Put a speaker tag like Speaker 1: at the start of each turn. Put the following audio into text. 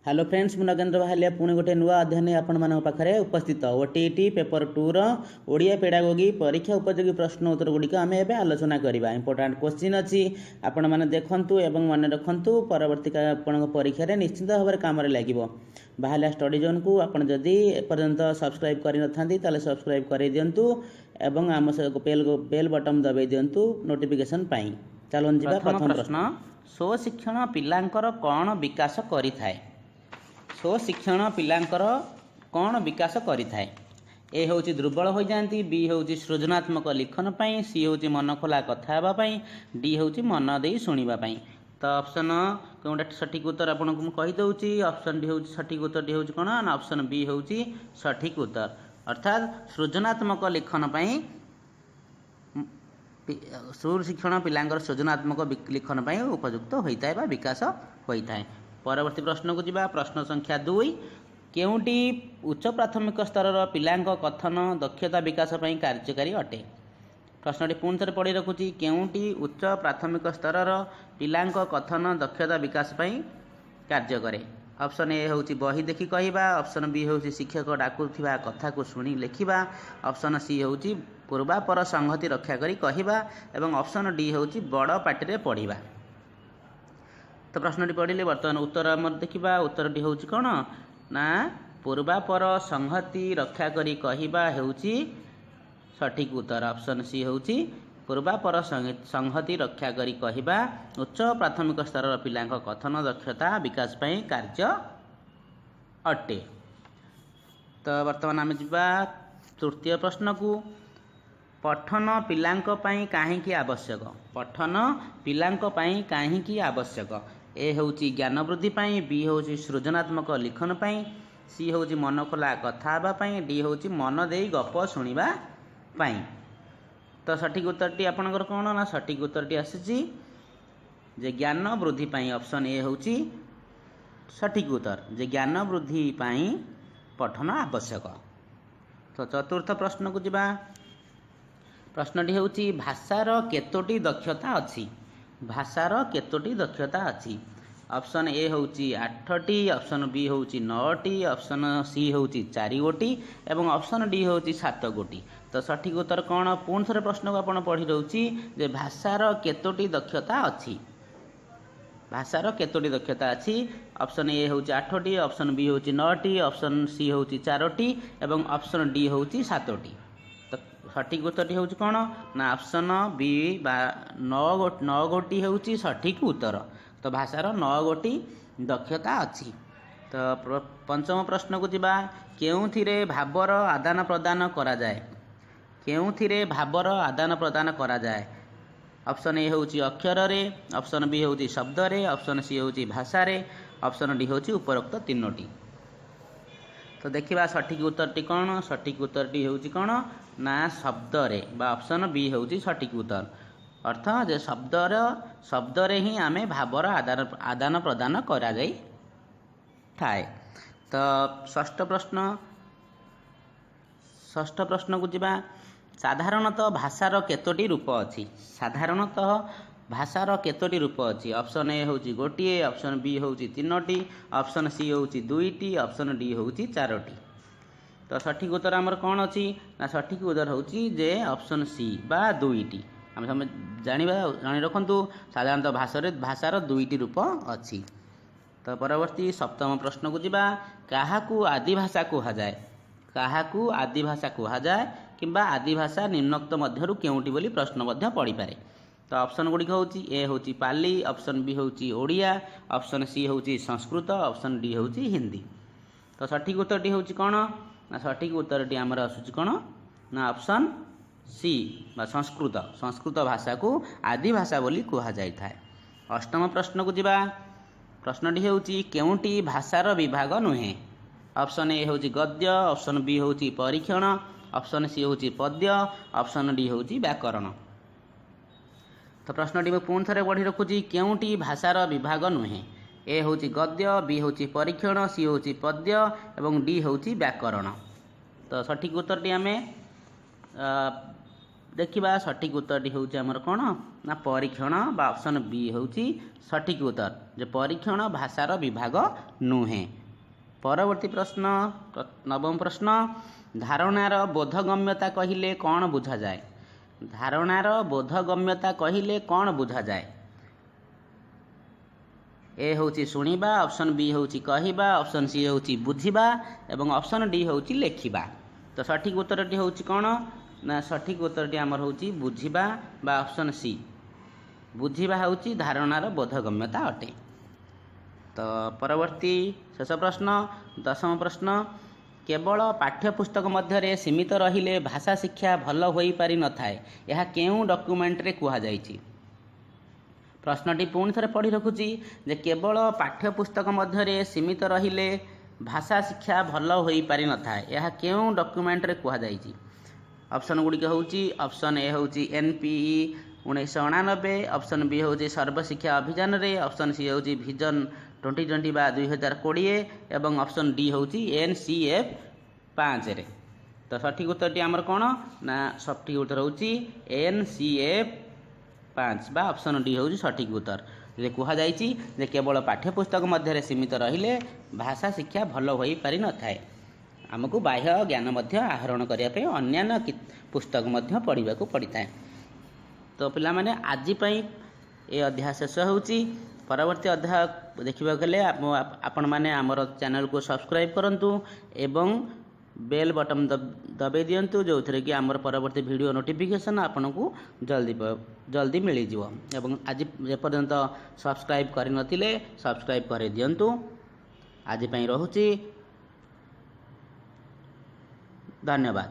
Speaker 1: Hello friends, ମୁଁ ନଗେନ୍ଦ୍ର ବାହାଲିଆ ପୁଣି ଗୋଟେ ନୂଆ ଅଧ୍ୟୟନ ନେଇ ଆପଣମାନଙ୍କ ପାଖରେ ଉପସ୍ଥିତ। ଓଟିଇଟି ପେପର 2ର ଓଡ଼ିଆ ପେଡ଼ାଗୋଗି ପରୀକ୍ଷା ଉପଯୋଗୀ ପ୍ରଶ୍ନ ଉତ୍ତର ଗୁଡ଼ିକ ଆମେ ଏବେ ଆଲୋଚନା କରିବା। ଇମ୍ପୋର୍ଟାଣ୍ଟ କୋଶ୍ଚିନ୍ ଅଛି, ଆପଣମାନେ ଦେଖନ୍ତୁ ଏବଂ ମନେ ରଖନ୍ତୁ, ପରବର୍ତ୍ତୀ ଆପଣଙ୍କ ପରୀକ୍ଷାରେ ନିଶ୍ଚିତ ଭାବରେ କାମରେ ଲାଗିବ। ବାହାଲିଆ ଷ୍ଟଡି ଜୋନ୍କୁ ଆପଣ ଯଦି ଏପର୍ଯ୍ୟନ୍ତ ସବସ୍କ୍ରାଇବ୍ କରିନଥାନ୍ତି, ତାହେଲେ ସବସ୍କ୍ରାଇବ୍ କରାଇ ଦିଅନ୍ତୁ ଏବଂ ଆମ ସହ ବେଲ୍ ବଟନ୍ ଦବାଇ ଦିଅନ୍ତୁ ନୋଟିଫିକେସନ୍ ପାଇଁ। ଚାଲନ୍ତୁ ଯିବା।
Speaker 2: ପ୍ରଥମ ପ୍ରଶ୍ନ, ସ୍ୱଶିକ୍ଷଣ ପିଲାଙ୍କର କ'ଣ ବିକାଶ କରିଥାଏ? ସ୍ୱଶିକ୍ଷଣ ପିଲାଙ୍କର କ'ଣ ବିକାଶ କରିଥାଏ? ଏ ହେଉଛି ଦୁର୍ବଳ ହୋଇଯାଆନ୍ତି, ବି ହେଉଛି ସୃଜନାତ୍ମକ ଲିଖନ ପାଇଁ, ସି ହେଉଛି ମନ ଖୋଲା କଥା ହେବା ପାଇଁ, ଡି ହେଉଛି ମନ ଦେଇ ଶୁଣିବା ପାଇଁ। ତ ଅପସନ୍ କେଉଁଟା ସଠିକ୍ ଉତ୍ତର ଆପଣଙ୍କୁ ମୁଁ କହିଦେଉଛି। ଅପସନ୍ ଡି ହେଉଛି ସଠିକ୍ ଉତ୍ତରଟି ହେଉଛି କ'ଣ ନା ଅପସନ୍ ବି ହେଉଛି ସଠିକ୍ ଉତ୍ତର, ଅର୍ଥାତ୍ ସୃଜନାତ୍ମକ ଲିଖନ ପାଇଁ। ସ୍ୱଶିକ୍ଷଣ ପିଲାଙ୍କର ସୃଜନାତ୍ମକ ଲିଖନ ପାଇଁ ଉପଯୁକ୍ତ ହୋଇଥାଏ ବା ବିକାଶ ହୋଇଥାଏ। ପରବର୍ତ୍ତୀ ପ୍ରଶ୍ନକୁ ଯିବା। ପ୍ରଶ୍ନ ସଂଖ୍ୟା 2, କେଉଁଟି ଉଚ୍ଚ ପ୍ରାଥମିକ ସ୍ତରର ପିଲାଙ୍କ କଥନ ଦକ୍ଷତା ବିକାଶ ପାଇଁ କାର୍ଯ୍ୟକାରୀ ଅଟେ? ପ୍ରଶ୍ନଟି ପୁଣି ଥରେ ପଢ଼ି ରଖୁଛି। କେଉଁଟି ଉଚ୍ଚ ପ୍ରାଥମିକ ସ୍ତରର ପିଲାଙ୍କ କଥନ ଦକ୍ଷତା ବିକାଶ ପାଇଁ କାର୍ଯ୍ୟ କରେ? ଅପସନ୍ ଏ ହେଉଛି ବହି ଦେଖି କହିବା, ଅପସନ୍ ବି ହେଉଛି ଶିକ୍ଷକ ଡାକୁଥିବା କଥାକୁ ଶୁଣି ଲେଖିବା, ଅପସନ୍ ସି ହେଉଛି ପୂର୍ବାପର ସଂହତି ରକ୍ଷା କରି କହିବା ଏବଂ ଅପସନ୍ ଡି ହେଉଛି ବଡ଼ ପାଟିରେ ପଢ଼ିବା। ତ ପ୍ରଶ୍ନଟି ପଢ଼ିଲେ, ବର୍ତ୍ତମାନ ଉତ୍ତର ଆମର ଦେଖିବା। ଉତ୍ତରଟି ହେଉଛି କ'ଣ ନା ପୂର୍ବାପର ସଂହତି ରକ୍ଷା କରି କହିବା ହେଉଛି ସଠିକ୍ ଉତ୍ତର। ଅପସନ୍ ସି ହେଉଛି ପୂର୍ବାପର ସଂହତି ରକ୍ଷା କରି କହିବା ଉଚ୍ଚ ପ୍ରାଥମିକ ସ୍ତରର ପିଲାଙ୍କ କଥନ ଦକ୍ଷତା ବିକାଶ ପାଇଁ କାର୍ଯ୍ୟ ଅଟେ। ତ ବର୍ତ୍ତମାନ ଆମେ ଯିବା ତୃତୀୟ ପ୍ରଶ୍ନକୁ। ପଠନ ପିଲାଙ୍କ ପାଇଁ କାହିଁକି ଆବଶ୍ୟକ? ପଠନ ପିଲାଙ୍କ ପାଇଁ କାହିଁକି ଆବଶ୍ୟକ? ଏ ହେଉଛି ଜ୍ଞାନ ବୃଦ୍ଧି ପାଇଁ, ବି ହେଉଛି ସୃଜନାତ୍ମକ ଲିଖନ ପାଇଁ, ସି ହେଉଛି ମନ ଖୋଲା କଥା ହେବା ପାଇଁ, ଡି ହେଉଛି ମନ ଦେଇ ଗପ ଶୁଣିବା ପାଇଁ। ତ ସଠିକ୍ ଉତ୍ତରଟି ଆପଣଙ୍କର କ'ଣ ନା ସଠିକ୍ ଉତ୍ତରଟି ଆସିଛି ଯେ ଜ୍ଞାନ ବୃଦ୍ଧି ପାଇଁ। ଅପସନ୍ ଏ ହେଉଛି ସଠିକ୍ ଉତ୍ତର ଯେ ଜ୍ଞାନ ବୃଦ୍ଧି ପାଇଁ ପଠନ ଆବଶ୍ୟକ। ତ ଚତୁର୍ଥ ପ୍ରଶ୍ନକୁ ଯିବା। ପ୍ରଶ୍ନଟି ହେଉଛି, ଭାଷାର କେତୋଟି ଦକ୍ଷତା ଅଛି? ଭାଷାର କେତୋଟି ଦକ୍ଷତା ଅଛି? ଅପସନ୍ ଏ ହେଉଛି 8ଟି, ଅପସନ୍ ବି ହେଉଛି 9ଟି, ଅପସନ୍ ସି ହେଉଛି 4 ଗୋଟି ଏବଂ ଅପସନ୍ ଡି ହେଉଛି 7 ଗୋଟି। ତ ସଠିକ୍ ଉତ୍ତର କ'ଣ? ପୁଣି ଥରେ ପ୍ରଶ୍ନକୁ ଆପଣ ପଢ଼ି ରହୁଛି ଯେ ଭାଷାର କେତୋଟି ଦକ୍ଷତା ଅଛି? ଭାଷାର କେତୋଟି ଦକ୍ଷତା ଅଛି? ଅପସନ୍ ଏ ହେଉଛି 8ଟି, ଅପସନ୍ ବି ହେଉଛି 9ଟି, ଅପସନ୍ ସି ହେଉଛି 4ଟି ଏବଂ ଅପସନ୍ ଡି ହେଉଛି 7ଟି। ତ ସଠିକ୍ ଉତ୍ତରଟି ହେଉଛି କ'ଣ ନା ଅପସନ୍ ବି ବା 9 ଗୋଟି ହେଉଛି ସଠିକ୍ ଉତ୍ତର। ତ ଭାଷାର 9 ଗୋଟି ଦକ୍ଷତା ଅଛି। ତ ପଞ୍ଚମ ପ୍ରଶ୍ନକୁ ଯିବା। କେଉଁଥିରେ ଭାବର ଆଦାନ ପ୍ରଦାନ କରାଯାଏ? କେଉଁଥିରେ ଭାବର ଆଦାନ ପ୍ରଦାନ କରାଯାଏ? ଅପସନ୍ ଏ ହେଉଛି ଅକ୍ଷରରେ, ଅପସନ୍ ବି ହେଉଛି ଶବ୍ଦରେ, ଅପସନ୍ ସି ହେଉଛି ଭାଷାରେ, ଅପସନ୍ ଡି ହେଉଛି ଉପରୋକ୍ତ ତିନୋଟି। ତ ଦେଖିବା ସଠିକ୍ ଉତ୍ତରଟି କ'ଣ। ସଠିକ୍ ଉତ୍ତରଟି ହେଉଛି କ'ଣ ନା ଶବ୍ଦରେ ବା ଅପସନ୍ ବି ହେଉଛି ସଠିକ୍ ଉତ୍ତର, ଅର୍ଥ ଯେ ଶବ୍ଦରେ ହିଁ ଆମେ ଭାବର ଆଦାନ ପ୍ରଦାନ କରାଯାଇଥାଏ। ତ ଷଷ୍ଠ ପ୍ରଶ୍ନକୁ ଯିବା। ସାଧାରଣତଃ ଭାଷାର କେତୋଟି ରୂପ ଅଛି? ସାଧାରଣତଃ ଭାଷାର କେତୋଟି ରୂପ ଅଛି? ଅପସନ୍ ଏ ହେଉଛି ଗୋଟିଏ, ଅପସନ୍ ବି ହେଉଛି ତିନୋଟି, ଅପସନ୍ ସି ହେଉଛି ଦୁଇଟି, ଅପସନ୍ ଡି ହେଉଛି ଚାରୋଟି। ତ ସଠିକ୍ ଉତ୍ତର ଆମର କ'ଣ ଅଛି ନା ସଠିକ୍ ଉତ୍ତର ହେଉଛି ଯେ ଅପସନ୍ ସି ବା ଦୁଇଟି। ଆମେ ସମସ୍ତେ ଜାଣିବା, ଜାଣି ରଖନ୍ତୁ, ସାଧାରଣତଃ ଭାଷାର ଦୁଇଟି ରୂପ ଅଛି। ତ ପରବର୍ତ୍ତୀ ସପ୍ତମ ପ୍ରଶ୍ନକୁ ଯିବା। କାହାକୁ ଆଦିଭାଷା କୁହାଯାଏ? କାହାକୁ ଆଦିଭାଷା କୁହାଯାଏ କିମ୍ବା ଆଦିଭାଷା ନିମ୍ନୋକ୍ତ ମଧ୍ୟରୁ କେଉଁଟି ବୋଲି ପ୍ରଶ୍ନ ମଧ୍ୟ ପଡ଼ିପାରେ। ତ ଅପସନ୍ ଗୁଡ଼ିକ ହେଉଛି, ଏ ହେଉଛି ପାଲି, ଅପସନ୍ ବି ହେଉଛି ଓଡ଼ିଆ, ଅପସନ୍ ସି ହେଉଛି ସଂସ୍କୃତ, ଅପସନ୍ ଡି ହେଉଛି ହିନ୍ଦୀ। ତ ସଠିକ୍ ଉତ୍ତରଟି ହେଉଛି କ'ଣ ନା ସଠିକ୍ ଉତ୍ତରଟି ଆମର ଆସୁଛି କ'ଣ ନା ଅପସନ୍ ସି ବା ସଂସ୍କୃତ। ସଂସ୍କୃତ ଭାଷାକୁ ଆଦି ଭାଷା ବୋଲି କୁହାଯାଇଥାଏ। ଅଷ୍ଟମ ପ୍ରଶ୍ନକୁ ଯିବା। ପ୍ରଶ୍ନଟି ହେଉଛି, କେଉଁଟି ଭାଷାର ବିଭାଗ ନୁହେଁ? ଅପସନ୍ ଏ ହେଉଛି ଗଦ୍ୟ, ଅପସନ୍ ବି ହେଉଛି ପରୀକ୍ଷଣ, ଅପସନ୍ ସି ହେଉଛି ପଦ୍ୟ, ଅପସନ୍ ଡି ହେଉଛି ବ୍ୟାକରଣ। ତ ପ୍ରଶ୍ନଟି ମୁଁ ପୁଣି ଥରେ ପଢ଼ି ରଖୁଛି। କେଉଁଟି ଭାଷାର ବିଭାଗ ନୁହେଁ? ଏ ହେଉଛି ଗଦ୍ୟ, ବି ହେଉଛି ପରୀକ୍ଷଣ, ସି ହେଉଛି ପଦ୍ୟ ଏବଂ ଡି ହେଉଛି ବ୍ୟାକରଣ। ତ ସଠିକ୍ ଉତ୍ତରଟି ଆମେ ଦେଖିବା ସଠିକ୍ ଉତ୍ତରଟି ହେଉଛି ଆମର କ'ଣ ନା ପରୀକ୍ଷଣ ବା ଅପସନ୍ ବି ହେଉଛି ସଠିକ୍ ଉତ୍ତର, ଯେ ପରୀକ୍ଷଣ ଭାଷାର ବିଭାଗ ନୁହେଁ। ପରବର୍ତ୍ତୀ ପ୍ରଶ୍ନ, ନବମ ପ୍ରଶ୍ନ, ଧାରଣାର ବୋଧଗମ୍ୟତା କହିଲେ କ'ଣ ବୁଝାଯାଏ? ଧାରଣାର ବୋଧଗମ୍ୟତା କହିଲେ କ'ଣ ବୁଝାଯାଏ? ଏ ହେଉଛି ଶୁଣିବା, ଅପସନ୍ ବି ହେଉଛି କହିବା, ଅପସନ୍ ସି ହେଉଛି ବୁଝିବା ଏବଂ ଅପସନ୍ ଡି ହେଉଛି ଲେଖିବା। ତ ସଠିକ୍ ଉତ୍ତରଟି ହେଉଛି କ'ଣ ନା ସଠିକ୍ ଉତ୍ତରଟି ଆମର ହେଉଛି ବୁଝିବା ବା ଅପସନ୍ ସି, ବୁଝିବା ହେଉଛି ଧାରଣାର ବୋଧଗମ୍ୟତା ଅଟେ। ତ ପରବର୍ତ୍ତୀ ଶେଷ ପ୍ରଶ୍ନ, ଦଶମ ପ୍ରଶ୍ନ, କେବଳ ପାଠ୍ୟପୁସ୍ତକ ମଧ୍ୟରେ ସୀମିତ ରହିଲେ ଭାଷା ଶିକ୍ଷା ଭଲ ହୋଇପାରିନଥାଏ, ଏହା କେଉଁ ଡକ୍ୟୁମେଣ୍ଟରେ କୁହାଯାଇଛି? ପ୍ରଶ୍ନଟି ପୁଣି ଥରେ ପଢ଼ି ରଖୁଛି ଯେ କେବଳ ପାଠ୍ୟପୁସ୍ତକ ମଧ୍ୟରେ ସୀମିତ ରହିଲେ ଭାଷା ଶିକ୍ଷା ଭଲ ହୋଇପାରିନଥାଏ, ଏହା କେଉଁ ଡକ୍ୟୁମେଣ୍ଟରେ କୁହାଯାଇଛି? ଅପସନ୍ ଗୁଡ଼ିକ ହେଉଛି, ଅପସନ୍ ଏ ହେଉଛି NPE 1989, option B ହେଉଛି ସର୍ବଶିକ୍ଷା ଅଭିଯାନରେ, ଅପସନ୍ ସି ହେଉଛି ଭିଜନ୍ 2020 ବା 2020 ଏବଂ ଅପସନ୍ ଡି ହେଉଛି NCF 5ରେ। ତ ସଠିକ୍ ଉତ୍ତରଟି ଆମର କ'ଣ ନା ସଠିକ୍ ଉତ୍ତର ହେଉଛି NCF 5 ବା ଅପସନ୍ ଡି ହେଉଛି ସଠିକ୍ ଉତ୍ତର। ଯେ କୁହାଯାଇଛି ଯେ କେବଳ ପାଠ୍ୟପୁସ୍ତକ ମଧ୍ୟରେ ସୀମିତ ରହିଲେ ଭାଷା ଶିକ୍ଷା ଭଲ ହୋଇପାରିନଥାଏ, ଆମକୁ ବାହ୍ୟ ଜ୍ଞାନ ମଧ୍ୟ ଆହରଣ କରିବା ପାଇଁ ଅନ୍ୟାନ୍ୟ ପୁସ୍ତକ ମଧ୍ୟ ପଢ଼ିବାକୁ ପଡ଼ିଥାଏ। ତ ପିଲାମାନେ, ଆଜି ପାଇଁ ଏ ଅଧ୍ୟାୟ ଶେଷ ହେଉଛି। ପରବର୍ତ୍ତୀ ଅଧ୍ୟାୟ ଦେଖିବାକୁ ହେଲେ ଆପଣମାନେ ଆମର ଚ୍ୟାନେଲକୁ ସବସ୍କ୍ରାଇବ୍ କରନ୍ତୁ ଏବଂ ବେଲ୍ ବଟନ୍ ଦବାଇ ଦିଅନ୍ତୁ, ଯେଉଁଥିରେ କି ଆମର ପରବର୍ତ୍ତୀ ଭିଡ଼ିଓ ନୋଟିଫିକେସନ୍ ଆପଣଙ୍କୁ ଜଲ୍ଦି ଜଲ୍ଦି ମିଳିଯିବ। ଏବଂ ଆଜି ଏପର୍ଯ୍ୟନ୍ତ ସବସ୍କ୍ରାଇବ୍ କରିନଥିଲେ ସବସ୍କ୍ରାଇବ୍ କରିଦିଅନ୍ତୁ। ଆଜି ପାଇଁ ରହୁଛି, ଧନ୍ୟବାଦ।